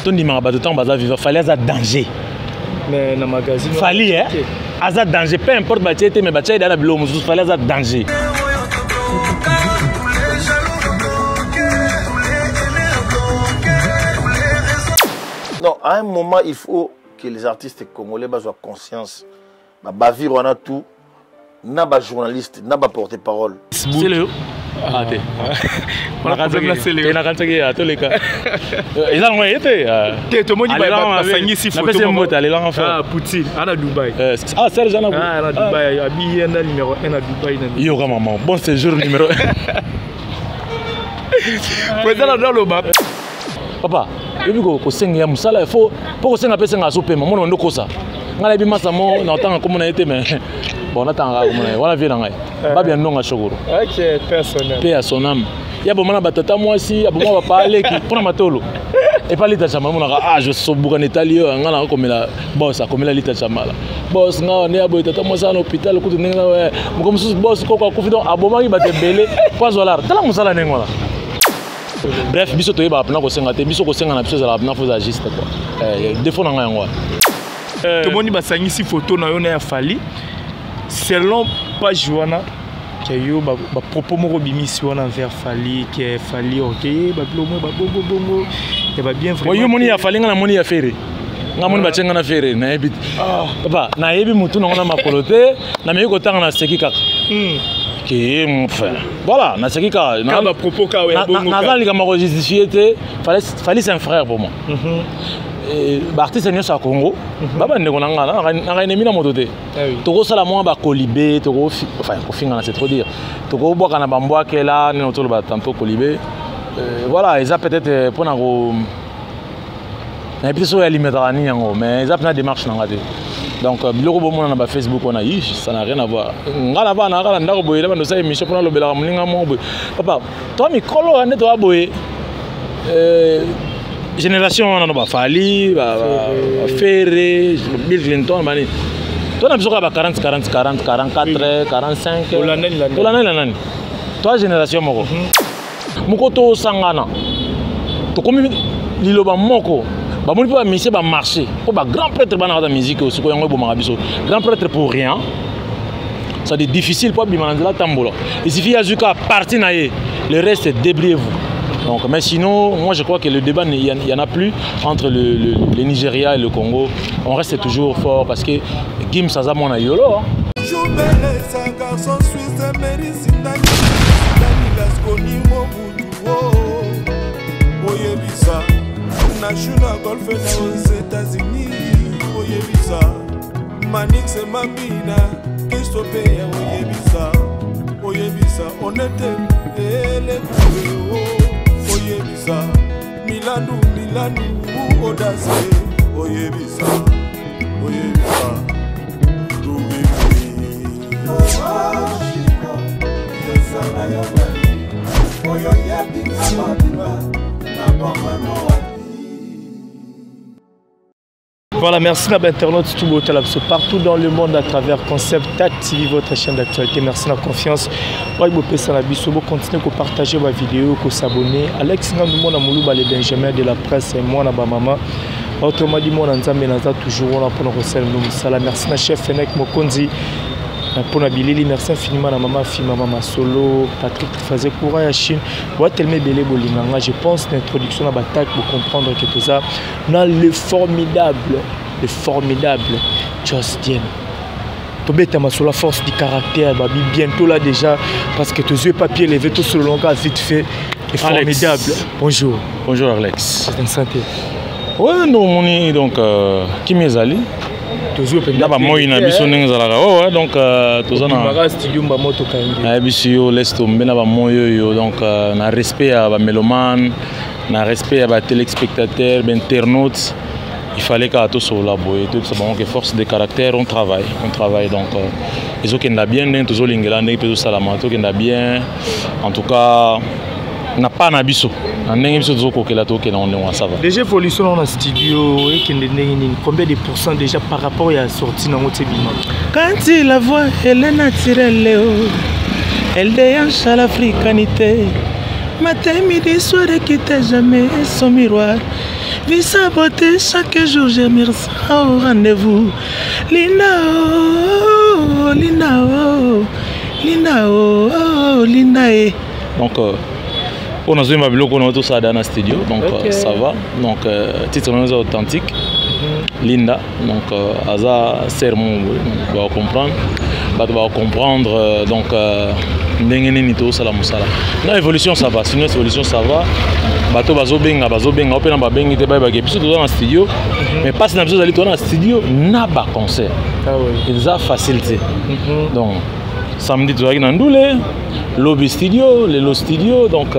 Tondimaka bato ntango baza vivant. Fally aza danger. Mais na magazine Fally, eh? Aza danger, peu importe batie te, mais batie eda na biloko mosusu. Fally aza danger. Non, à un moment, il faut que les artistes congolais soient conscience. Ba bavir wana tout, na ba journaliste, na ba porte-parole. Sele ah te. Nakanisaki atoleka eza nango ye te. Te, tomoni basangisi. Napesi mbote, alelanga frère. Ah, Poutine ana Dubai. Ah, Serge ana. Ah, na Dubai, abi ye na numéro 1 na Dubai na yoka maman, bon séjour numéro 1. Président na loba. Papa, oyebi kosenga ya mosala, il faut mpo kosenga mpe senga azopema mona bando kosa. Ngai nayebi masa mo na otanga kombo na ye te, mais bon, natangaka kombo na ye wana, vie na ngai babia ndonga shokoro. Ok, personnel. Mpe ya son âme ya boma na batata mwasi, aboma bapa aleki mpona matolo epa Lita Chamala. Monaka, ah, je sobuka na etali oyo ngai nakakomela bos, akomela Lita Chamala bos nga wane ya boye, tata mwasi ana hôpital kutu ndenge moko mosusu bos koko akufi. Donc abomaki bato ebele po azwa lar. Tala mosala ndenge wana. Bref, biso toyebaka mpena kosenga te. Biso kosenga na biso ezalaka mpena fo ezala juste quoi. Défaut na ngai yango wana. Tomoni basangisi photo na yo na ya Fally selon page wana ke yo bapropos moko bimisi wana envers Fally, ke Fally orgueilleux, babilo mo babongo bongo ya babien. Vraiment yo moni ya Fally, nga namoni ya Ferre. Nga moni batie nga na Ferre, nayebi te. Papa, nayebi motu nango na makolo te. Nameki kotanga, naseki kaka ke enfin voilà, naseki kaka. Naza likambo ya kojustifie te. Fally, c'est un frère pour moi. Baartiste nyonso ya Congo babandeko na nga, nanga ennemi na moto te. Tokosala mwa bakolibe, enfin kofingana, c'est trop dire, tokobwaka na bambwakela nini, toloba tantôt kolibe. Voilà, eza peut-être mpona ko nayebi te soki alimentaka nini yango, mais eza mpena démarche na nga te. Donc biloko bomona na bafacebook wana, ça n'a rien à voir. Nga na bana kaka na ndako boye, na bando osala émission mpona alobelaka moninga moko boye. Papa, toa mikolo wana nde toa boye, génération wana no baFally, baFerre, Bill Clinton, bani to na biso kaka ba 40 40 40 44 45, tolandani na nani? Toa génération moko moko, tosangana, tokomi liloba moko. Bamoni mpe bamusicien bamarché mpo bagrand prêtre bana kata musique oyo sikoyo yango ebomaka biso. Grand prêtre pour rien, ça dit difficile mpo abima na nzela atambola. Il suffit azwi kaka parti na ye, le reste, débrouillez-vous. Donc, mais sinon, moi je crois que le débat, il n'y en a plus entre le Nigeria et le Congo. On reste toujours fort parce que Gims aza mwana Yolo, hein. Garçon suisse Lasconi Mobutu, oyebisa na Golfe na aux États-Unis, oyebisa Manix Mambina Kristopeya, oyebisa, oyebisa Onete Elekue, oyebisa Milandu Milandu Odase, oyebisa, oyebisa oyo yebinga mobimba na bomano. Voilà, merci à internautes tout beau partout dans le monde à travers Concept TV, votre chaîne d'actualité. Merci de la confiance. Ouais, vous pouvez continuer à partager ma vidéo, à s'abonner. Alex Ngandou, Moulouba, les Benjamin de la presse et moi, ma maman. Autrement dit, moi, Nzambe, naza toujours là pour nous Salam. Merci na chef Fenek Mokonzi. Pour la bilili, merci infiniment à maman fi, maman Solo, Patrick Faze Koura ya Chine. Boa tellement belé bolinganga. Je pense l'introduction à bataille pour comprendre que tout ça dans le formidable Jos Diem. Tobeta masolo force du caractère, babi bientôt là déjà, parce que tes yeux papier levé tout sur le long vite fait et formidable. Bonjour. Bonjour Alex. C'est une santé. Ouais, non, moni donc kimi ezali na bamoi na biso ndenge ezalaka. Oh, donc toza na studio Mbamoto Kangi. Nayebisi yo, laisse tomber na bamoi oyo. Donc na respect ya bamélomane, na respect ya batéléspectateur, bainternaute, il fallait kaka tosolola boye, toyebisa bango ke force de caractère, on travaille, on travaille. Donc ezokenda bien ndenge tozolingela, ndenge mpe ezosalama, tokenda bien. En tout cas na pa na biso, na ndenge biso tozokokela, tokenda ngo ndenge wana, ça va. Déjà évolution na studio ekende ndenge nini? Combien de pourcents déjà par rapport ya sortie nango te bima? Quand il la voit, elle est naturelle, oh. Elle déhanche à l'africanité. Matin, midi, soir, quitte jamais son miroir. Vu sa beauté, chaque jour je me ressens au rendez-vous. Linda oh, Linda oh, Linda oh, oh Linda eh. Donc, on a zoyemba biloko na tosala na studio, donc okay. Ça va. Donc titre na eza authentique. Linda, donc aza sermon, bacomprendre, bato bacomprendre, donc ndenge nini tosala mosala na évolution, ça va. Sinon évolution, ça va. Bato bazobenga, bazobenga mpe na babengi te, bayebake biso toza na studio, mais mpasi na biso ezali toza na studio na baconcert. Ah oui. Eza facile te. Donc samedi tozalaki na ndule, lobi studio, lelo studio, donc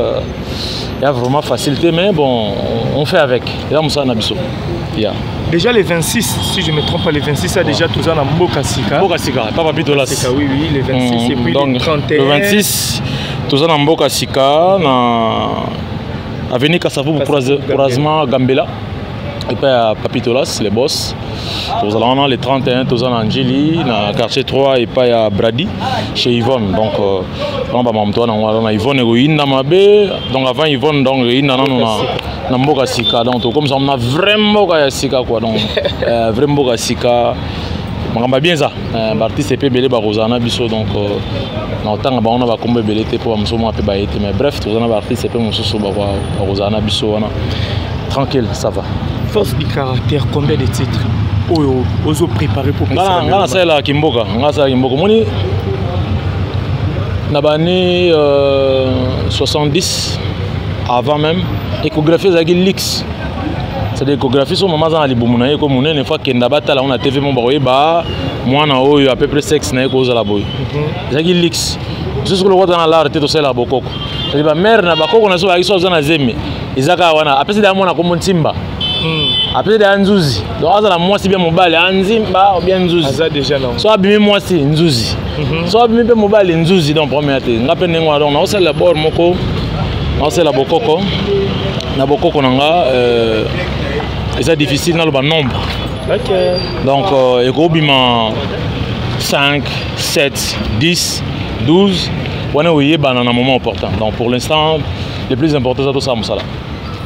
ya vraiment facile te, mais bon, on fait avec, eza mosala na biso ya. Déjà les 26, si je ne me trompe pas, les 26, ça déjà tout ça na Mboka Sika. Mboka Sika, papa Pitolas. Sika, oui, les 26 et puis donc, les 31. Le 26, toza na Mboka Sika, na avenue Kasavubu, croisement Gambela, epai ya Papi Tolas, les boss. Tozala wana le 31, toza na Njili, na quartier 3, epai ya Brady, chez Yvonne. Donc wana bamamu toza nango wana na Yvonne, ekoyinda mabe. Donc avant Yvonne, donc eyinda nano na Mboka Sika. Donc tokomisa na vrai mboka ya sika quoi. Donc vrai mboka ya sika, makambo ya bien eza, baartiste epe ebele bakozala na biso. Donc na kotanga bango na bakombo ebele te, mpo bamosusu mwa mpe baye te, mais bref, toza na baartiste mpe mosusu bakozala na biso wana. Tranquille, ça va. Force du caractère, combien de titres oyo ozo préparer pour Nga nasalelaka kimboka, nga nasalelaka kimboka. Omoni, na bani 70, avant même échographie ezalaki luxe, c'est-à-dire échographie, so mama aza na libumu na ye ko monene, fo akenda batala ngo na TV, mo bakoyeba mwana oyo à peu près sexe na ye kozala boye. Ezalaki luxe. Biso soki lokota na lar te, tosalelaka bokoko, c'est-à-dire bamare na bakoko na biso bazalaki, so aza na zemi, eza kaka wana, apesi deya mwana kombo Ntimba, apesi deya Nzuzi. Donc azala mwasi bien mobali, anzimba bien Nzuzi. Aza déjà na So abimi mwasi, Nzuzi. So abimi mpe mobali, Nzuzi. Donc premier te, nga mpe ndenge wana. Donc naosalela bord moko, naosalela bokoko na bokoko na nga. Eza difficile naloba nombre. Donc ekobima 5, 7, 10, 12, wana oyebana na moment opportun. Donc pour l'instant, le plus important eza tosala mosala.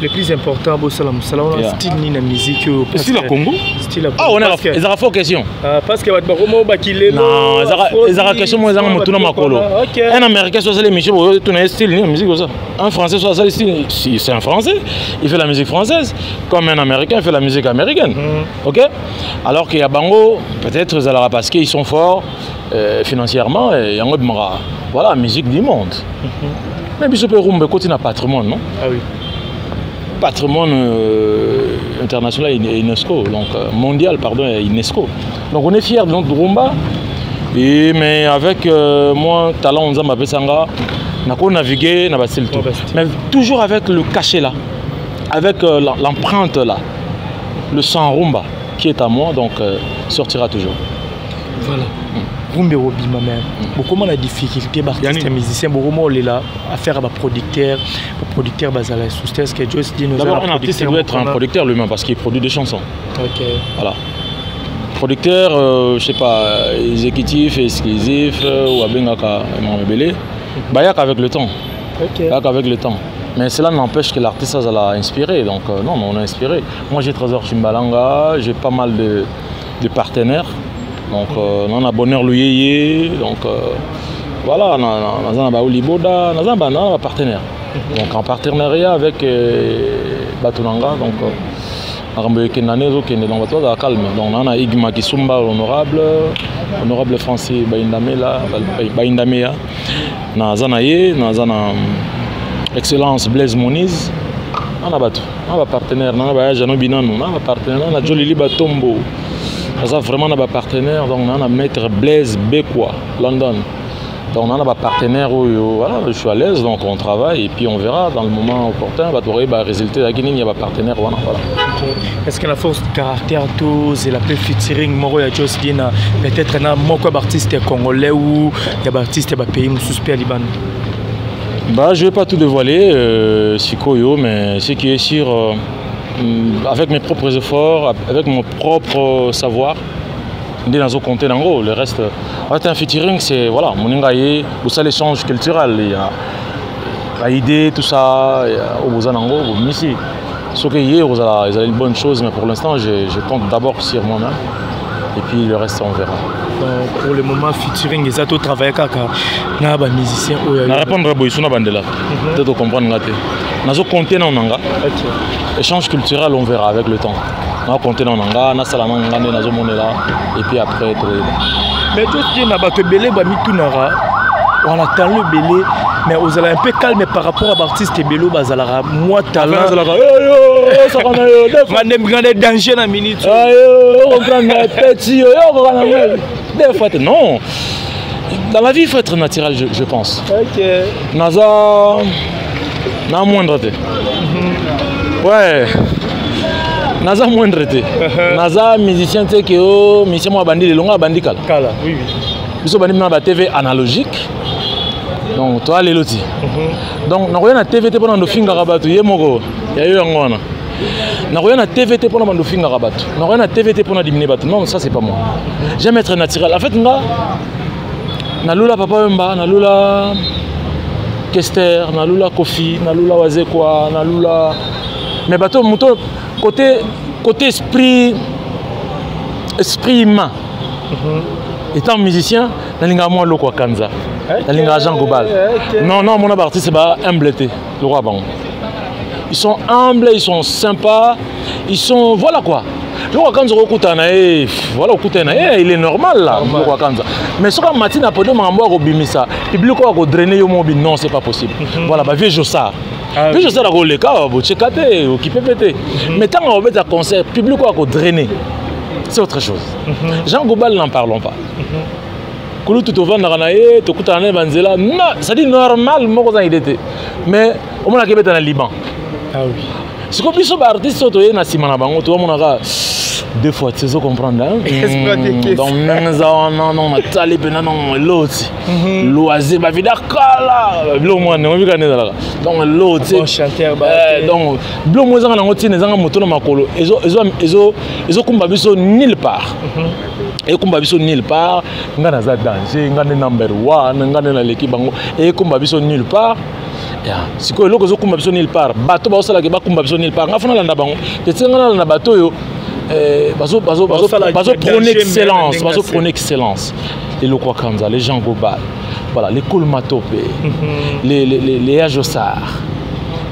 Le plus important, bosala mosala wana. Style nini na musique oyo? Style ya Congo. Style ya Ah, wana ezalaka fort question. Ah, parce que bato bakoma bakilelo. Non, ezalaka question moko ezanga motuna makolo. Un Américain so asali émission, tuna ye style nini ya musique oza. Un Français so asali style, si c'est un Français, il fait la musique française, comme un Américain fait la musique américaine. Ok, alors qu'il y a bango, peut-être ezalaka parce qu'ils sont forts financièrement et yango ebimaka, voilà, musique du monde. Mais biso mpe rumba ekoti na patrimoine, non? Ah oui. Patrimoine international et UNESCO, donc mondial, pardon, et UNESCO. Donc on est fiers de notre rumba. Et mais avec moi, talent Nzambe apesanga, nako naviguer na bastyle tout. Ouais, bastyle. Mais toujours avec le cachet là, avec l'empreinte là, le sang rumba qui est à moi, donc sortira toujours. Voilà, rumba ekobima, mais bokoma na difficulté, baartiste Yani. musicien, bokoma olela affaire ya baproducteur, baproducteur bazala esusu te. Est ce que Jos Dino? D'abord, un artiste doit être un producteur lui-même parce qu'il produit des chansons. Voilà. Producteur, je sais pas, exécutif, exclusif, ou abengaka ebele. Bayaka avec le temps. Bayaka avec le temps. Mais cela n'empêche que l'artiste ça l'a inspiré. Donc non, mais on a inspiré. Moi, j'ai Trésor Chimbalanga, j'ai pas mal de partenaires. Donc on a Bonheur Luyeye, donc voilà, on a na Liboda, on a na partenaire. Donc en partenariat avec bato na nga, donc makambo ekenda nde ezokende, donc bato bazala calme. Donc naa na Igma Kisumba, honorable Francis Baindamela, Baindameya, naza na ye, naza na excellence Blaise Moniz, na na bato na bapartenaire, na na baya Jano Binanu, na bapartenaire, na na Jolili Batombo, naza vraiment na bapartenaire. Donc na na maître Blaise Bekwa, London. Donc on a un partenaire oyo, voilà, je suis à l'aise, donc on travaille et puis on verra dans le moment opportun, bato ba résultat ya nini ya ba partenaire wana, voilà. Est-ce que la force de caractère, tozela mpe featuring moko ya Jos Dina, peut-être na moko ya baartiste ya congolais ou ya baartiste ya bapays mosusu mpe ya libanda? Bah, je vais pas tout dévoiler, sikoyo, mais ce qui est sûr, avec mes propres efforts, avec mon propre savoir, nde nazo compter nango. Le reste, en fait, un featuring, c'est, voilà, moninga ye bosala échange culturel, il y a idée, tout ça, oyo boza nango bomisi. Soki ye ekozala, ezali une bonne chose, mais pour l'instant je compte d'abord sur moi-même et puis le reste, on verra. Donc, pour le moment, featuring eza, to travailler kaka na ba musicien oyo? Na répondre boye, suna bandela peut-être comprendre nga te. Nazo compter nano na nga. Échange culturel, on verra avec le temps. Na compter nano na nga, nasala na nga nde nazomonela et puis après toyeba. Mais totie na bato ebele bamitunaka wana, talent ebele, mais ozala un peu calme par rapport à baartiste ebele oyo bazalaka mwa talent. Azalaka osaka na yo. Ngande danger na minute. Comprendre petit oyo okoka na ngai des fois te. Non, dans la vie, il faut être naturel, je pense. Naza na moindre te. Ouais, naza moindre te, naza musicien te ke o musicien moko abandi lelo. Nga abandi kala. Kala, oui. Biso bandi na ba TV analogique, donc toa lelo ti. Donc nakoya na TV te mpona ndofingaka bato. Ye moko ya yo yango wana. Nakoya na TV te mpona bando ofingaka bato, nakoya na TV te mpona diminuer bato. Non, ça, c'est pas moi. J'aime être naturel. En fait, nga nalula Papa Wemba, nalula Kester, nalula Kofi, nalula Wazekwa, nalula, mais bato moto côté esprit humain, étant musicien, nalingaka mwa loko ya Kanza, nalingaka Jean Gobal. Non, non, mona baartiste ba humble te lokwa bango. Ils sont humbles, ils sont sympas, ils sont, voilà quoi. Lokwa Kanza, okokutana na ye, voilà, okutana na ye, il est normal là, lokwa Kanza. Mais soki amati na podium, makambo akobimisa public oyo akodrainer yo mobi, non, c'est pas possible. Voilà, bavieux Josar. Vieux Josar akoleka, botyeka te, okipe mpe te, mais ntango akobeta concert, public oyo akodrainer, c'est autre chose. Jean Gobal, n'en parlons pas. Kulutu, tovandaka na ye, tokutana na ye banzela, c'est-à-dire normal moko oza idée te, mais omonaka ebeta na Liban. Ah oui. Sikoyo biso baartiste oyo toye na nsima na bango, tobamonaka deux fois te, ozo comprendre, hein? Donc ndenge eza wana, non, natali mpena, non, eloti loisir bavida kala, biloko mwana ndenge obika nde ezalaka. Donc eloti, donc biloko moko ezanga nango ntina, ezanga moto na makolo, ezokumba biso nulle part, ekumba biso nulle part. Nga naza danger, nga nde number one, nga nde naleki bango, ekumba biso nulle part. Sikoyo eloko ezokumba biso nulle part, bato baosalaka bakumba biso nulle part. Nga fona nalanda bango te, tika nga nalanda bato oyo bazoprône excellence, bazoprône excellence. Les Lokwa Kanza, les Jean Gobal, voilà, les Koulmatope, les Yajossar,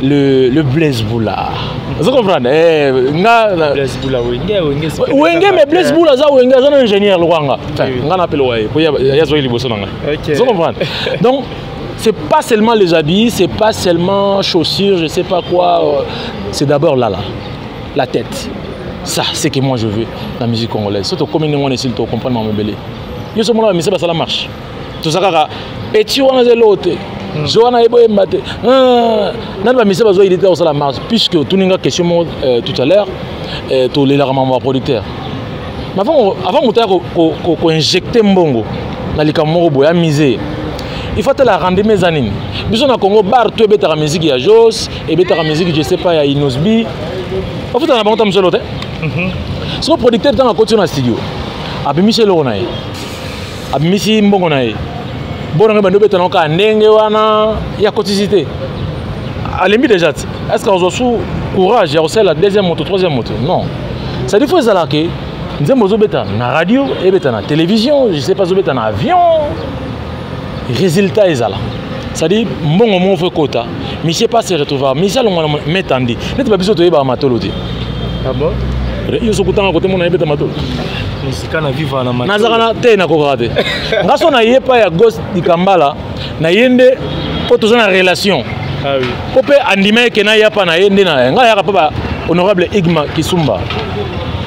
le Blaise Boula. Vous comprenez? Eh, nga Blaise Boula Wenge, Wenge. Wenge, mais Blaise Boula za Wenge, za ingénieur Lwanga. Enfin, nga na appelle ouais, po ya zo liboso na nga. Vous comprenez? Donc c'est pas seulement les habits, c'est pas seulement chaussures, je sais pas quoi, c'est d'abord là là, la tête. Ça, c'est que moi je veux la musique congolaise. Surtout comme nous on essaie de comprendre ma bébé. Yo so mona ba ça la marche. Tout ça kaka petit wana zelo te. Zo wana eboyemba te. Nani bamise bazwa idée te kosala marche, puisque tuninga question moko tout à l'heure, tolelaka mambo ya producteur. Mais avant moto aya koinjecte mbongo na likambo moko boye, amise, il faut tala rendement eza nini. Biso na Congo, bar to ebetaka musique ya Jos, ebetaka musique, je sais pas, ya Inosbi, bafutaka na bango ta mosolo te. Soko producteur, ntango akoti yo na studio, abimisi eloko na ye, abimisi mbongo na ye, bonango ebandi obeta nango kaka ndenge wana ya kotisi te, alembi déjà te. Est ce que azwa su courage ya kosalela deuxième moto, troisième moto? Non, c'est-à-dire faut ezalaka ke nzembo ozobeta na radio, ebeta na télévision, je sais pas, ozobeta na avion, résultat ezala, c'est-à-dire mbongo moko fo ekota. Monsieur pas se retrouver, monsieur alongwa na metandi neti babiso toyebaka matolo te. Ah bon? Yo sokutanga kote mona yebeta matolo. Mosika na vivre na matolo. Nazalaka na te, nakokaka te. Nga so naye pa ya Gos Dikambala, na ye nde mpo toza na relation. Ah oui. Mpo mpe andima eke naya pa na ye nde na ngai ayaka mpo ba honorable Igma Kisumba,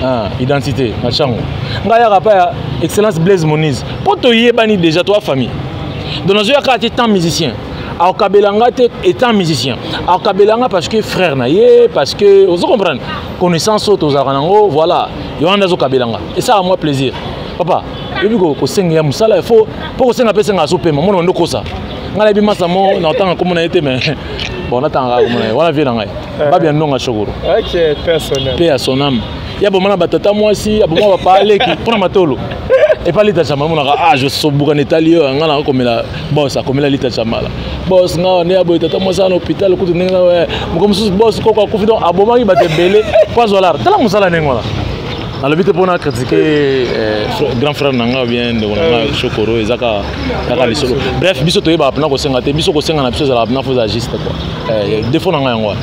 ah, identité na chango. Ngai ayaka pa ya excellence Blaise Moniz mpo toyebani déjà, toa famille. Donc nazoyaka te tant musicien akokabela nga te, étant musicien akokabela nga parce que frère na ye, parce que ozo comprendre connaissance oyo tozalaka nango. Voilà, yo wana nde azokabela nga, esalaka mwa plaisir. Papa oyebi kosenga ya mosala, il faut mpo kosenga mpe esenga azopema mona bando kosa. Ngai nayebi masa mo na otanga kombo na ye te, mais bon, natangaka kombo na ye wana, vie na ngai Babia Ndonga Shokoro. Ok, personnel. Mpe ya son âme, ya boma na batata mwasi, ya boma bapa aleki mpona matolo. Epa Lita Chamala monaka, ah, je sobuka na etali oyo nga nakomela boss, akomela Lita Chamala boss nga wane ya boye, tata mwasi na hôpital kutu ndenge moko mosusu boss koko akufi. Donc abomaki bato ebele po azwa lar. Tala mosala ndenge wana. Nalobi te mpona critiquer grand frère na nga, bien ndeko na nga Chokoro, eza kaka lisolo. Bref, biso toyebaka mpena kosenga te. Biso kosenga na biso ezalaka mpena fo eza juste quoi. Défaut na nga yango wana,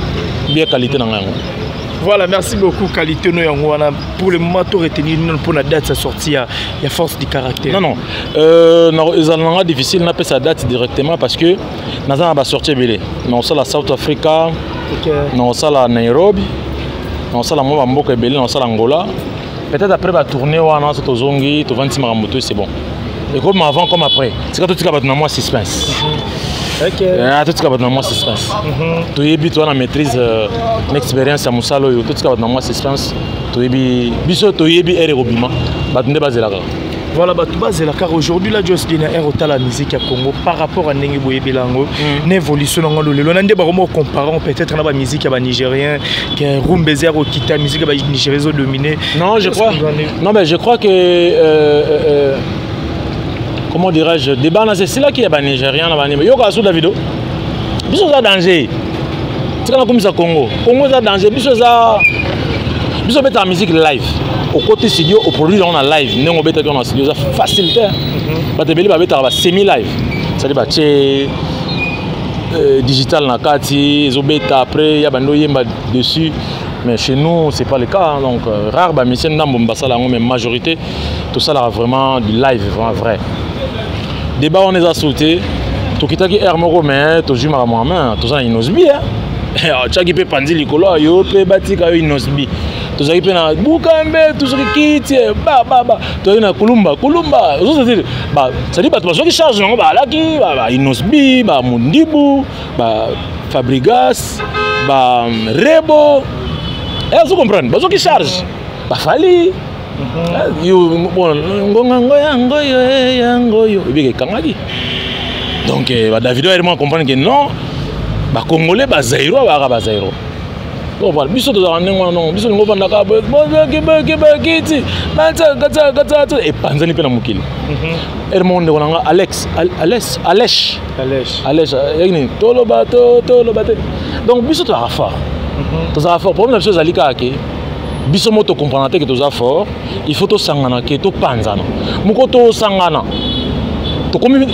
bien qualité na nga yango. Voilà, merci beaucoup. Qualité no yango wana. Pour le moment, to retenir non pour la date sa sortie ya ya Force du caractère? Non non. Ezala nanga difficile napesa date directement parce que naza na basortie ebele. Naosala South Africa, naosala Nairobi, naosala mwa bamboka ebele, naosala Angola. Peut-être après batournée wana, so tozongi, tovandisi makambo to, c'est bon. Et comme avant comme après, tika totika bato na mwa suspense. Totika bato na mwa suspense. Toyebi, toza na maîtrise na expérience ya mosala oyo. Totika bato na mwa suspense. Toyebi, biso toyebi ere ekobima, bato nde bazelaka. Voilà, bato bazela car aujourd'hui la Jos Dina air otala musique ya Congo par rapport à ndenge boyebela yango na évolution nango lelo, na nde bakoma comparant peut-être na bamusique ya banigérien ke rumba eza ya kokita, musique ya banigérien ezodomine? Non, je crois, non, mais je crois que comment dirais-je, débat na esilaki ya banigérien na banima. Yoka su Davido, biso eza danger. Tika nakomisa Congo, Congo eza danger. Biso eza, biso obetaka musique live, okoti studio, oproduire yango na live. Ndenge obetaki yango na studio eza facile te. Bato ebele babetaka ba semi live, c'est-à-dire batie digital na kati, ezobeta, après ya bando oyemba dessus. Mais chez nous, c'est pas le cas, hein. Donc rare bamusicien ndambo basala yango, mais majorité tosalaka vraiment du live, vraiment vrai. Débat wana eza sauté. Tokitaki aire moko, mais tozwi makambo en main. Toza na Innoss'B, atiaki mpe panzi likolo yo mpe batika yo Innoss'B. Tozalaki mpe na bukambe, tozoki kiti bababa, tozalaki na kulumba kulumba, ozosatile. C'est-à-dire bato bazwaki charge nango, baalaki baInnoss'B, bamundibu, baFabregas, barebo, ozo comprendre, bazwaki charge, baFally yo ngonga yango yo yango yo ebiki ekangaki. Donc baDavido ayelema comprendre que non, bacongolais, bazairo bayaka bazairo. Donc voilà, biso tozalaka ndenge wana. Non, biso lingo ovandaka bokibokibokiti batsakatsakatsaka, epanzani mpe na mokili. Ere moko ndeko na nga Alex, Alex, Alesh, Alesh yaki nini, toloba to toloba te. Donc biso tozalaka fort, tozalaka fort. Problème na biso ezali kaka ke biso mo tocomprendre te ke toza fort. Il faut tosangana ke topanzana moko, tosangana, tokomi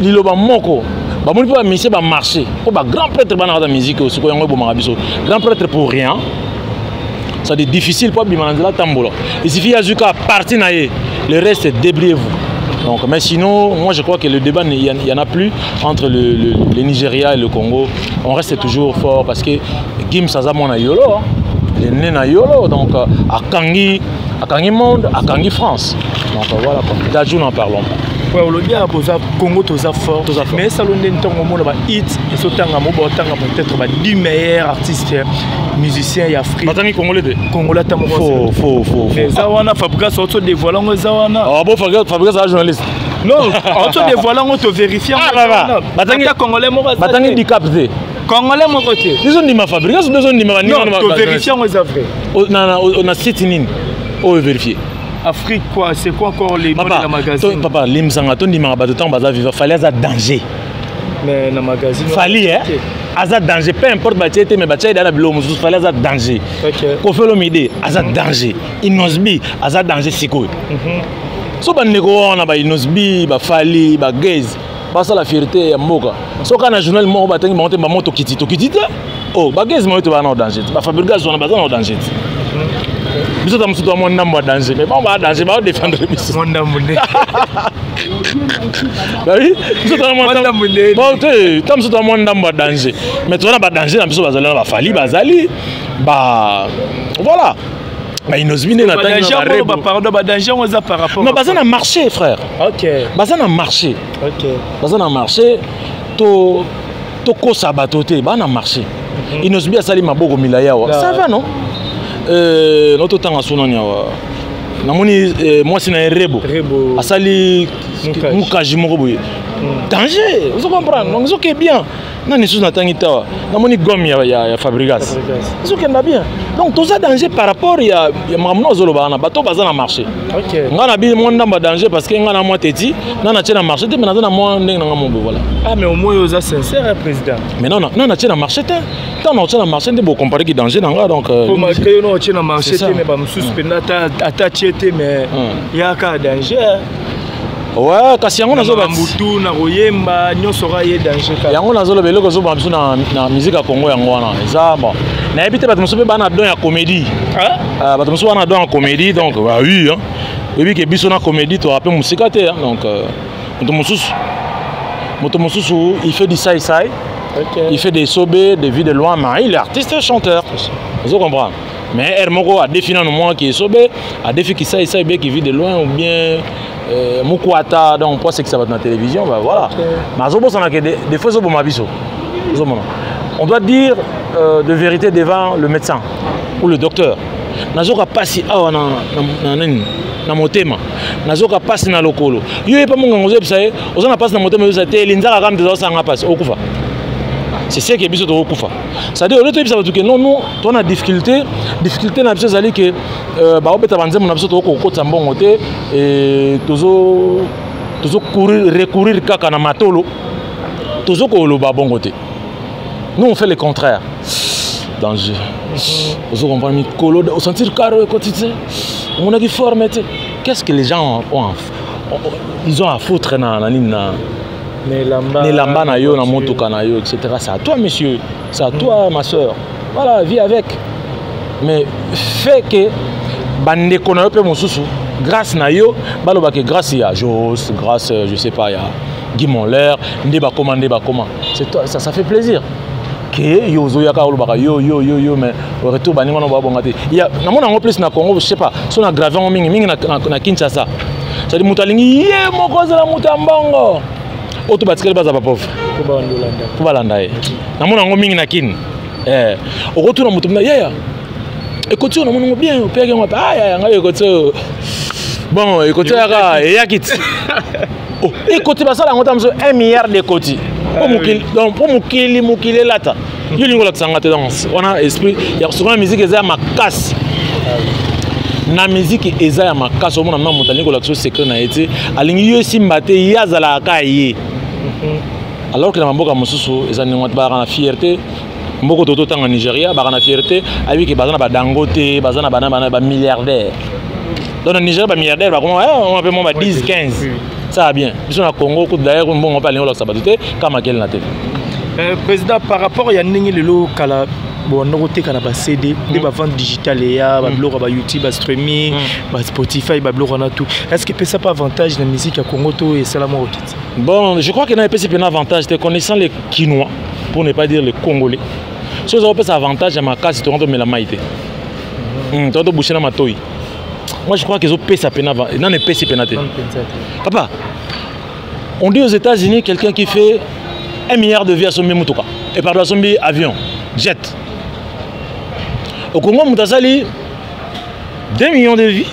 liloba moko. Bamoni mpe bamusicien bamarché mpo bagrand prêtre bana kata musique oyo sikoyo yango ebomaka biso. Grand prêtre pour rien, ça c'est difficile mpo abima na nzela tambola. Il suffit azwi kaka parti na ye, le reste, débrouillez-vous. Donc, mais sinon, moi je crois que le débat, il n'y en a plus entre le Nigeria et le Congo. On reste toujours fort parce que Gims aza mwana Yolo, hein. Il est né na Yolo, donc akangi, akangi monde, akangi France. Donc voilà quoi. Dadju, n'en parlons pas. Ouais, olobi ya boza Congo toza fort. Toza fort. Mais esalo nde ntongo omona bahit ezotanga mo, baotanga peut-être ba 10 meilleurs artistes musiciens ya Afrique. Batangi congolais te. Congolais ata moko. Faux, faux, faux. Mais eza wana, Fabregas auto dévoile yango, eza wana. Ah bon, Fabregas aza journaliste. Non, auto dévoile yango, tovérifie. Ah, bah, bah. Ata congolais moko aza batangi te. Dicap te. Congolais moko te. Biso ndima Fabregas, biso ndima baninga. Non, tovérifie yango, eza vrai. Na site nini oyo vérifie? Afrique quoi, c'est quoi encore les noms de Papa la magazine? Papa limbisanga, tondimaka bato ntango baza viva. Fally aza danger. Mais na magazine. Fally, eh? Aza danger, peu importe batie te, mais batie eda na biloko mosusu. Fally aza danger. Koffi Olomide aza danger, Innoss'B aza danger. Sikoyo so bandeko wana, baInnoss'B, baFally, bagaz, basala fierté ya mboka. So kaka na journal moko batangi bango te, bango tokiti, tokiti te. Oh, bagaz moyo te, baza na danger te. BaFabregas wana baza na danger te. Biso ta mosusu toa mwa ndambo ya danger, mais bango baa danger, baodéfendre biso. Mwa ndambo nde. Babi biso toza mwa Mwa ndambo nde. Bon te, ta mosusu toza mwa ndambo ya danger, mais toza na badanger na biso. Bazali na baFally, bazali ba, voilà, baInnoss'B nde natangi na badanger yango. barebo. Pardon, badanger yango eza par rapport Non, baza na marché, frère. Baza na marché. Baza na marché. To tokosa bato te, baa na marché. Innoss'B asali maboko milai awa. Ça va, non? Nototanga so nani awa, namoni mwasi na ye Rebo. Rebo. Asali Mukaji. Mukaji moko boye danger, ozo comprendre? Donc ezoke bien. Nani lisusu natangi tawa, namoni gomme ya Fabregas ezokenda bien. Donc toza danger par rapport ya makambo na ozoloba wana. Bato baza na marché, nga na bi mwa ndambo ya danger, parce que nga na mwa teti na natie na marché te, mais naza na mwa ndenge na nga mobo, voilà. Ah, mais au moins oza sincère, hein, président. Mais non, non, natie na marché te. Ntango na otie na marché nde bocompare ki danger na nga, donc Po malgré yo na otie na marché te, mais bamosusu mpenza ata tie te, mais yaka danger. Ouais, kasi yango nazoba mbutu na koyemba nyonso ka ye danger kaka. Yango nazoloba, eloko ezoboma biso na musique ya Congo, yango wana eza bon. Nayebi te, bato mosusu mpe baa na don ya comédie. Bato mosusu baa na don ya comédie, donc bah oui, hein. Oyebi ke biso na comédie toka mpe mosika te, hein. Donc moto mosusu il fait du sai-sai, il fait des sobés, des vues de loin, mais il est artiste et chanteur, ozo comprendre. Mais ere moko adefi nano mwa ki esobe, adefi kisaisai be ki vue de loin ou bien mokwata, donc po asekisa bato na télévision, bah voilà. Mais azobosana ke des fois ezoboma biso, ozomona. On doit dire de vérité devant le médecin ou le docteur: nazoka pasi awa na nini, na motema, nazoka pasi na lokolo. Yo yepa mongango, ozoyebisa ye oza na pasi na motema, oyebisa te elinzaka kaka mte ezosanga pasi, okufa. C'est ce que biso tokokufa. C'est-à-dire, au lieu toyebisa bato ke non, non, toza na difficulté, difficulté na biso ezali ke baobeta banzembo na biso, tokokokotisa mbongo te, tozo courir, recourir kaka na matolo, tozo koloba bongo te. Nous, on fait le contraire. Danger, ozo comprendre. Mikolo osentir karo ekoti te, omonaki forme te. Qu'est-ce que les gens ont, ils ont à foutre na nini, na na elamba na yo, na motuka na yo, etc.? C'est à toi, monsieur, c'est à toi, ma soeur, voilà, vis avec. Mais fait que bandeko na yo mpe mosusu, grâce na yo, balobaki grâce ya Jos, grâce, je sais pas, ya Guy Monler nde bakoma, nde bakoma. C'est toi, ça, ça fait plaisir ke yo ozoyaka olobaka yo yo yo yo, mais au retour baninga wana babonga te. Namona yango plus na Congo, je sais pas so na grave yango mingi mingi na Kinshasa. C'est-à-dire moto alingi ye moko azala moto ya mbongo, oyo to batikali baza bapauvre mpo balanda ye. Namona yango mingi na Kini. Okotuna moto mna yaya ekoti oyo, namona yango bien, opeyaki yango? Ah yaya, ngai ekoti oyo, bon, ekoti yaka eyaki ti ekoti, basala yango ta moso 1 milliard d'ekoti donc mpo mokili, mokili elata yo, olingi olakisa nga te. Donc wana esprit sikoyo na musique eza ya makasi, na musique eza ya makasi. Omona mna moto alingi kolakisa secret na ye te, alingi yo esimba te, ye azalaka kaka ye, alors que na bamboka mosusu eza ndenge wana, bazalaka na fierté. Mboka to totanga Nigeria, baka na fierté, ayebi ke baza na baDangote, baza na bana bamilliardaire. Donc na Nigeria bamilliardaire bakoma mpe mwa ba 10 15, ça va bien. Biso na Congo kutu, d'ailleurs mbongo mpe alingi olakisa bato te, kaka makele na te. Président, par rapport ya ndenge lelo, kala banda koteka na baCD, nde bavente digitale eya, babiloko ya baYouTube, bastreaming, baSpotify, babiloko wana tout, est ce que epesa pas avantage na musique ya Congo to esala moko kiti? Bon, je crois que na epesi mpena avantage te. Connaissant les Kinois, pour ne pas dire les Congolais, so oza kopesa avantage ya makasi, tonga tomela mai te, tonga tobouche na matoi. Moi, je crois que ezopesa pena nano, epesi pena te, papa. On dit aux États-Unis, quelqu'un qui fait 1 milliard de vues asombi mutuka et pardon, asombi avion jet. Au Congo, moto asali 2 millions de vues,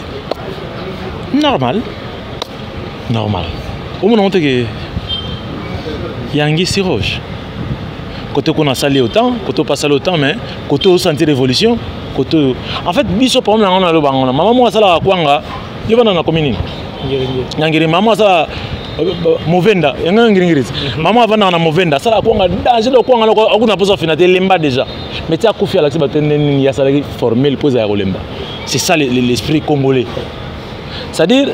normal, normal, omona ngo teke yangi siroge. Côté kuna asali autant, côté oyo asali autant, mais côté osentir révolution, côté en fait biso problème yango naloba yango na mama moko asalaka kwanga, yo bana nakomi nini, Nyangiri. Mama asala Movenda, yango Ngiringiri. Mama avandaka na Movenda, asalaka kwanga danger. Do kwanga akuna mposa ofina te, elemba déjà, mais ti akufi, alakisi bato nde nini asalaki formel mpo ezala ya kolemba. C'est ça l'esprit congolais. C'est-à-dire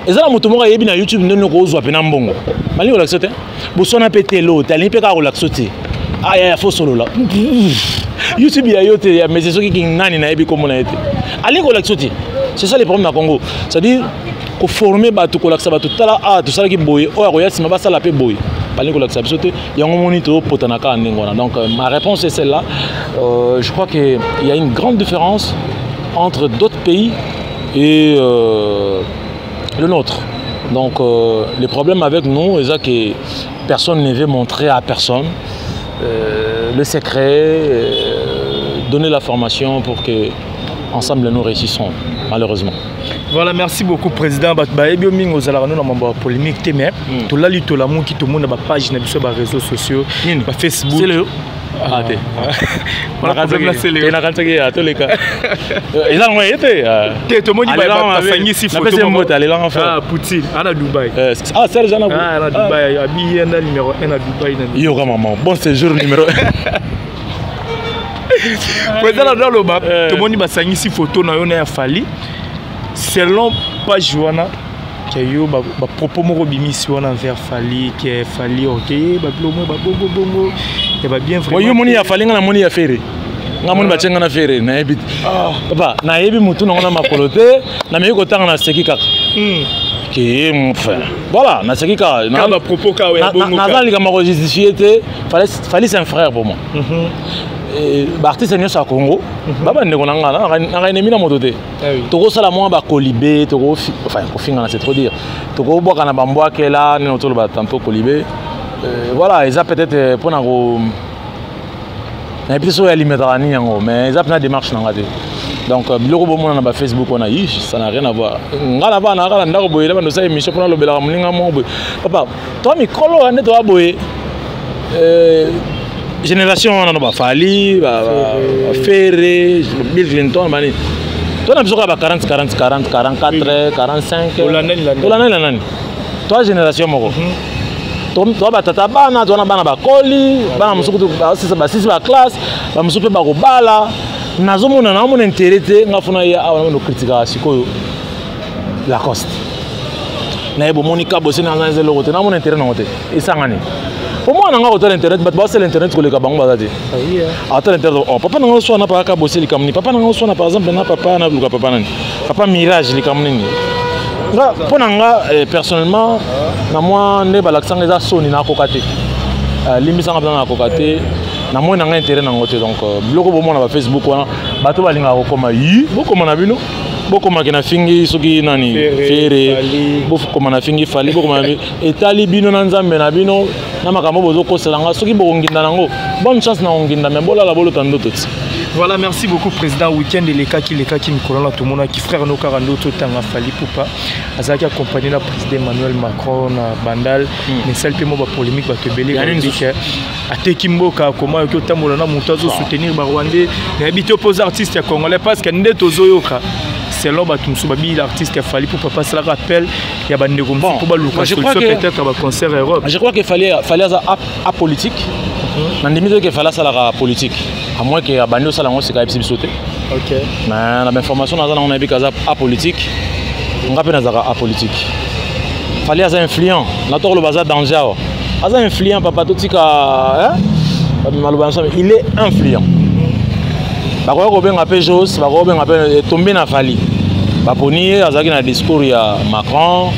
eza na moto moko ayebi na YouTube ndenge kozwa mpena mbongo, balingi kolakisa te, boswana mpe te, elo te, alingi mpe kaka kolakisa te. Aya fo solola YouTube ya yo te, ya mese soki nani nayebi kombo na ye te, alingi kolakisa te. C'est ça le problème na Congo. C'est-à-dire koforme bato, kolakisa bato: tala, a tosalaki boye, oyo akoya nsima basala mpe boye. Balingi kolakisa biso te, yango moni topotana kaka ndenge wana. Donc ma réponse est celle-là. Je crois que il y a une grande différence entre d'autres pays et le nôtre. Donc le problème avec nous, c'est que personne ne veut montrer à personne le secret, donner la formation pour que Ensemble, nous réussissons, malheureusement. Voilà, merci beaucoup, président. Bato bayebi yo mingi, ozalaka no na mambo ya polémique te, mais tolali, tolamuki, tomona bapage na biso, baréseaux sociaux, Nini? bafacebook. C'est le ah te. Wana problème na Sele. Nakanisaki atoleka eza nango ye te. Te, tomoni basangisi photo. Napesi mbote, alelanga frère. Ah, Poutine ana Dubai. Ah, Serge ana Ah, na Dubai, abi ye na numéro 1 na Dubai na Yoka maman, bon séjour numéro 1. Président, na aloba, tomoni basangisi photo na yo na ya Fally. Selon page wana ke yo bapropos moko obimisi wana envers Fally, ke Fally orgueil, babilo mo babongobongo ya babien. Vraiment yo moni ya Fally, nga namoni ya Ferre. Nga moni batie nga na Ferre, nayebi te. Papa, nayebi motu nango na makolo te, nameki kotanga, naseki kaka ke enfin voilà, naseki kaka. Bapropos kaka. Naza likambo kojustifie te. Fally, c'est un frère pour moi. Baartiste nyonso ya Congo babandeko na nga, nanga ennemi na moto te. Tokosala mwa bakolibe, enfin kofingana, c'est trop dire, tokobwaka na bambwakela nini, toloba tantôt kolibe. Voilà, eza peut-être mpona ko nayebi te soki alimentaka nini yango, mais eza mpena démarche na nga te. Donc biloko bomona na bafacebook wana, ça n'a rien à voir. Nga na bana kaka na ndako boye, na bando osala émission mpona alobelaka moninga moko boye. Papa, toa mikolo nde toa boye, génération wana no baFally, baFerre, Bill Clinton, bani to na biso kaka ba 40 40 40 44 45. Tolandani na nani? Toa génération moko, toa batata bana, toa na bana bakoli, bana mosusu basisi baclasse, bamosusu mpe bakobala. Nazomona, naomona intérêt te. Nga funa ye awa namono kritikaka sikoyo Lacoste, naye bomoni ka bose naza eza eloko te, namona intérêt nango te. Esangani po mwana nga kotala internet, bato basala internet koleka bango baza te. Atala internet, oh, papa nanga oswana paka bose likambo nini? Papa nanga oswana par exemple na papa naluka papa nani, papa Mirage, likambo nini? Nga mpo na nga personnellement, na mwa nde balakisanga eza soni, nakoka te. Limbisanga mpenza, nakoka te, namoni na nga intérêt nango te. Donc biloko bomona bafacebook wana, bato balingaka kokoma yi, bokoma na bino, bokomaki na fingi soki nani, Ferre, bokoma na fingi Fally, bokoma etali bino na Nzambe na bino na makambo bozokosela nga. Soki bokonginda nango, bonne chance na konginda, mais bolala, bolota ndoto ti. Voilà, merci beaucoup, président. Week-end elekaki, elekaki mikolo na tomonaki frère no kaka nde totanga Fally Ipupa azalaki accompagné na président Emmanuel Macron na Bandal, mais esali mpe mwa bapolémique, bato ebele balobi ke ateki mboka, koma yoki otambola na moto azosoutenir barwandais. Nayebi te, opoza artiste ya congolais, parce que nde tozoyoka selon bato mosusu babi artiste ya Fally mpo papa asalaka appel ya bandeko mosusu mpo baluka solution, peut-être baconcert Europe. Je crois que Fally aza apolitique. Nandimi te ke Fally asalaka politique, à moins ke abandi osala yango sika, ayebisi biso te. Mais na bainformation naza nango, nayebi ke aza apolitique. Nga mpe nazalaka apolitique. Fally aza influent, na to koloba aza danger awa, aza influent. Papa, totika maloba nyonso, il est influent. Bakoki kobenga mpe Jos, bakoki kobenga mpe etombe na Fally. Baponi ye, azalaki na discours ya Macron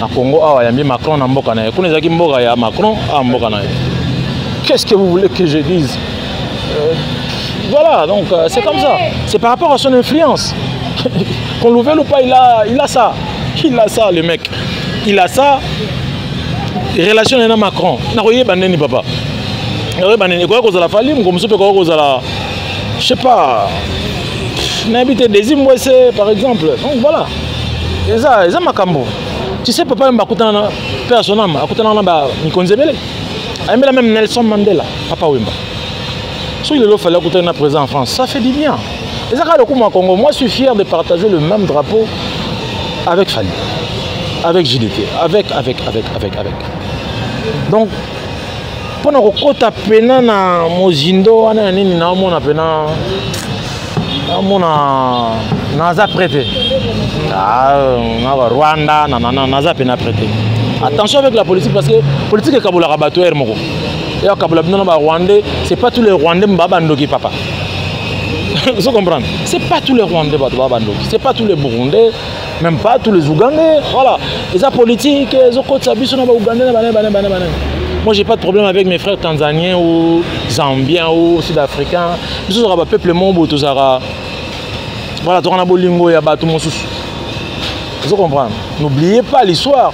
na Congo awa, ayambi Macron na mboka na ye. Kuna ezalaki mboka ya Macron, awa mboka na ye. Qu'est-ce que vous voulez que je dise? Voilà, donc c'est comme ça, c'est par rapport à son influence, qu'on le veuille ou pas, il a ça, il a ça, le mec, il a ça. Relation na Macron, nakoyeba ndeni, papa, nakoyeba ndeni ekoki kozala Fally, moko mosusu mpe ekoki kozala, je sais pas, nayebi te, Desi Mbwese par exemple. Donc voilà, eza makambo. Tu sais, papa Wemba akutana na, mpe ya son âme, akutana na bamikonzi ebele, ayembela même Nelson Mandela, papa Wemba. Soki lelo Fally akutani na président en France, ça fait du bien. Eza kaka lokumu ya Congo. Moi, je suis fier de partager le même drapeau avec Fally, avec JDT, avec avec avec avec avec. Donc mpona kokɔta pena na mozindo wana ya nini, naomona pena, naomona naza prêt te. Na Rwanda naza pena prêt te. Attention avec la politique, parce que politique ekabolaka bato ere moko, eyakabola bino na barwandais. C'est pas tous les Rwandais baa bandoki, papa, vous comprendre? C'est pas tous les Rwandais bato baa bandoki, c'est pas tous les Burundais, même pas tous les Ougandais. Voilà, eza politique ezokotisa biso na baougandais na banani banani banani banani. Moi, j'ai pas de problème avec mes frères tanzaniens ou zambiens ou sud-africains. Biso tozalaka bapeuple moko boye, tozalaka, voilà, toka na bolingo ya bato mosusu. Vous comprendre? N'oubliez pas l'histoire.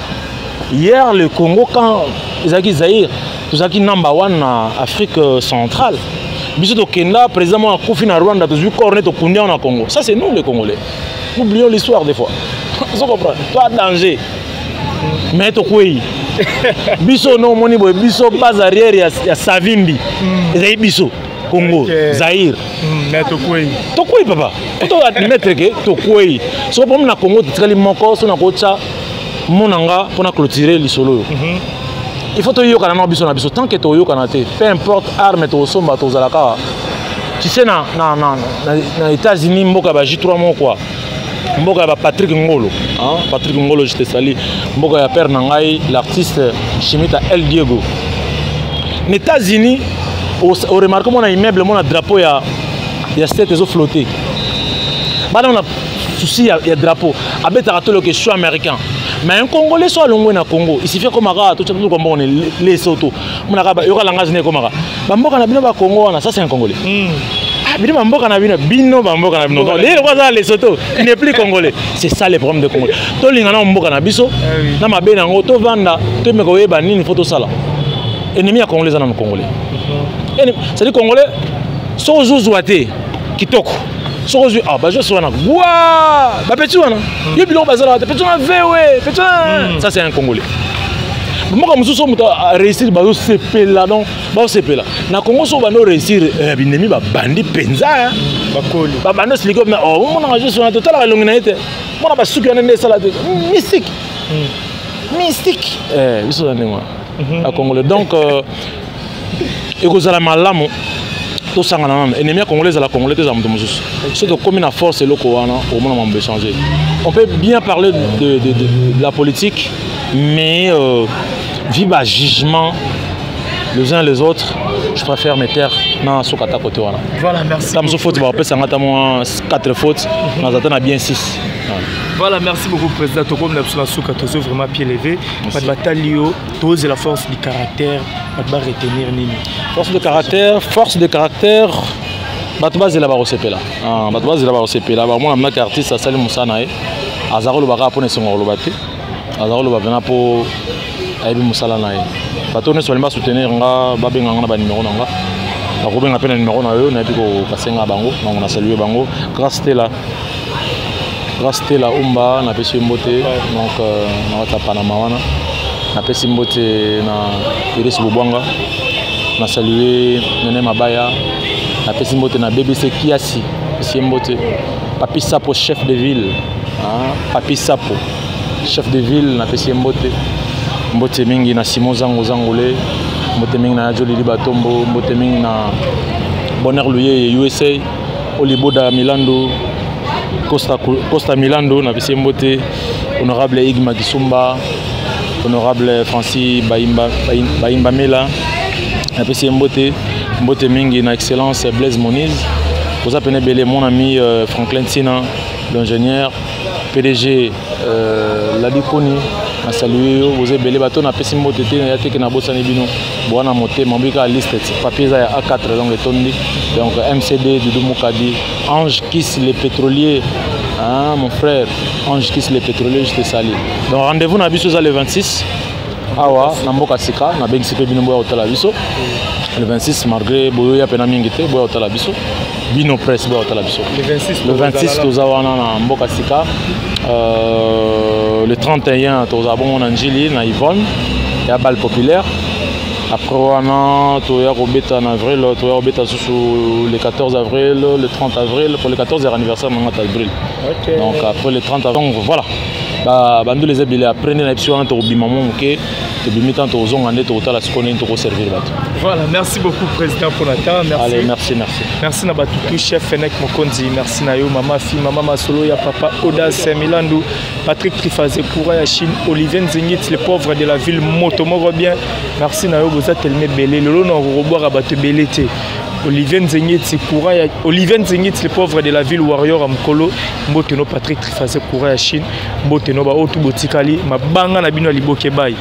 Hier, le Congo, quand ezalaki Zaïre, tozalaki number one na Afrique centrale. Biso tokenda, président moko akufi na Rwanda, tozwi corps ne, tokundi yango na Congo. Ça, c'est nous les Congolais. Oublions l'histoire des fois. Ozo comprendre? Toi, danger, mais tokwei biso no omoni boye, biso base arrière ya Savimbi ezali biso Congo. Zaire. Mais tokwei. Tokwei, papa, to admettre ke tokwei. Soko problème na Congo, totikali moko so na kotya mona nga mpona clôturer lisolo oyo. Il faut toyokana na biso na biso. Tant que toyokana te, peu importe arme tokosomba, tozala kaka. Tu sais, na États-Unis, mboka ya ba J3 moko quoi, mboka ya ba Patrick Ngolo, hein? Patrick Ngolo, je te salue. Mboka ya père na ngai, l'artiste Chimita El Diego. Na États-Unis, oremarque mona immeuble, mona drapeau ya state ezoflotte. Bana na souci ya drapeau, abetaka to loke choix américain. Mais un Congolais so alongwe na Congo, il suffit komaka totya mbongo Lesoto, monaka yoka langage ne ekomaka bamboka na bino Bakongo wana. Ça, c'est un Congolais. Ah, bino bamboka na bino, bino bamboka na bino. Donc lelo aza Lesoto, il n'est plus Congolais. C'est ça le problème de Congolais. Tolinga na mboka na biso na mabe nango, tovanda, tomeka koyeba nini fo tosala. Ennemi ya Congolais eza nano Congolais. C'est-à-dire, Congolais soki ozozwa te kitoko, soki ozwi, ah, bajosi wana gwa bapeti wana, yo biloko bazalaka te, peti wana vewe peti wana. Ça, c'est un Congolais. Mboka mosusu, moto aréussir, bazosepela. Donc bazosepela. Na Congo, so bandi oréussir, binemi babandi mpenza. Bakoli. Babandi osiliki. Omonaka juste wana, totalaka elongi na ye te, mona basuki wana nde esala te, mystique, mystique. Biso za ndenge wana Bacongolais. Donc ekozala malamu tosangana nano. Ennemi ya Congolais ezala Congolais te, ezala moto mosusu. So tokómi na force, eloko wana omona mambo échanger. On peut bien parler de la politique, mais vu ba jugement les uns les autres, je préfère me taire na soki ata côté wana. Voilà, merci. Ta mosusu faute, bakopesanga ata mwa 4 fautes, naza ta na bien 6. Voilà, merci beaucoup, président. Tokomi na biso na suka, tozo vraiment pied levé. Bato batali yo, tozela force du caractère, bato baretenir nini? Force de caractère, force de caractère, bato bazela, bakosepela. Bato bazela, bakosepela. Bamona mnaki artiste asali mosala na ye, aza koloba kaka mpona esengo koloba te, aza koloba mpena mpo ayebi mosala na ye. Bato nyonso balingi basoutenir nga, babenga nga na banimero na nga, bakobenga mpe na nimero na yo, nayebi kokasenga bango. Donc nasalue bango. Grâce Tela, Grâce Tela Umba, napesi ye mbote. Donc na kati ya Panama wana, napesi mbote na Iris Bobwanga, nasalue Nene Mabaya, napesi mbote na BBC Kiasi, napesi ye mbote. Papi Sapo, chef de ville, hein? Papi Sapo, chef de ville, napesi ye mbote. Mbote mingi na Simon Zango Zangole, mbote mingi na Jolili Batombo, mbote mingi na Bonheur Luyeye USA, Oliboda Milando, Costa, Costa Milando, napesi ye mbote. Honorable Igma Kisumba, honorable Francis Baimba, Baimba Mela, napesi ye mbote. Mbote mingi na excellence Blaise Moniz. Oza pene ebele. Mon ami Franklin Tina, l'ingénieur PDG, Ladi Koni, nasalue yo. Boza ebele bato napesi mbote te, ya teke nabosani bino bwana motema mbika. Liste papier eza ya A4, donc etondi. Donc MCD Dudu Mukadi, Ange Kis le pétrolier, hein, mon frère Ange Kis le pétrolier, je te salue. Donc rendez-vous na biso eza le 26 awa na mboka sika. Nabengisi mpe bino, boya kotala biso le 26, malgré boyoya mpena mingi te. Boya kotala biso, bino presse, boya kotala biso. Le 26. Le 26 toza wana na mboka sika. Le 31 tozala bongo na Njili, na Yvonne ya bal populaire. Après wana toya kobeta na avril, toya kobeta susu le 14 avril, le 30 avril, pour le 14 anniversaire nanga ta avril. Donc après le 30 avril, donc voilà, bandula eza ebele. Après nde na biso wana tokobima mwa moke, tobimi ntango tokozonga nde tokotala sikoyo ndenge tokoservir bato. Voilà, merci beaucoup, président, pour la temps. Merci. Allez, merci, merci. Merci na bato tout, chef Fenek Mokonzi, merci na yo mama fi, mama Masolo ya papa Audace Milandu, Patrick Trifaze Koura ya Chine, Olivier Nzingit, le pauvre de la ville, moto moko bien. Merci na yo, boza tellement belé. Lelo na kobwaka bato ebele te. Olivier Nzengeti courant ya Olivier Nzengeti, le pauvre de la ville, warrior ya mokolo. Mbote no Patrick Trifaze Koura ya Chine, mbote no ba oyo tu botikali mabanga na bino ya liboke bai.